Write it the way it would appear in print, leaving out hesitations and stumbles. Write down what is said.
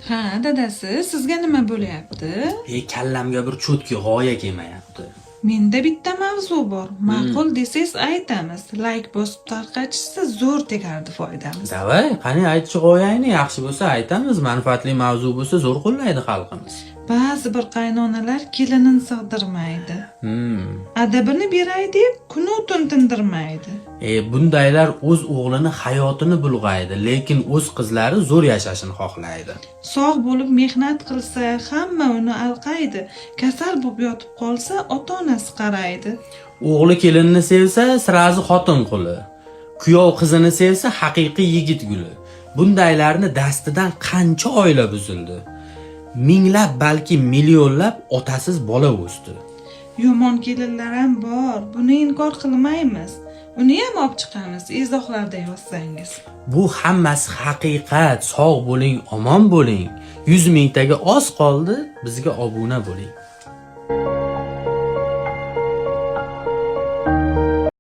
Ha, dadasi, sizga nima bo'lyapti? E, kallamga bir чёткий g'oya kelmayapti. Menda bitta mavzu bor. Ma'qul desangiz, aytamiz. Layk bosib tarqatishsa, zo'r tegardi foydamiz. Давай, qani, aytchi g'oyangni. Yaxshi bo'lsa, aytamiz. Manfaatli mavzu bo'lsa, zo'r qo'llaydi xalqimiz. Ba'zi bir qaynonalar kelinini sig'dirmaydi. Adabini beray deb kunu tun tindirmaydi. E, bundaylar o'z o'g'lini hayotini bulg'aydi, lekin o'z qizlari zo'r yashashini xohlaydi. Sog' bo'lib mehnat qilsa, hamma uni alqaydi. Kasal bo'lib yotib qolsa, ota onasi qaraydi. O'g'li kelinni sevsa, сразу xotin quli. Kuyov qizini sevsa, haqiqiy yigit guli. Bundaylarni dastidan qancha oila buzildi. Minglab, balki millionlab otasiz bola o'sdi. Yomon kelinlar ham bor, buni inkor qilmaymiz. Uni ham olib chiqamiz, izohlarda yozsangiz. Bu hammasi haqiqat. Sog' bo'ling, omon bo'ling. 100 mingtaga oz qoldi, bizga obuna bo'ling.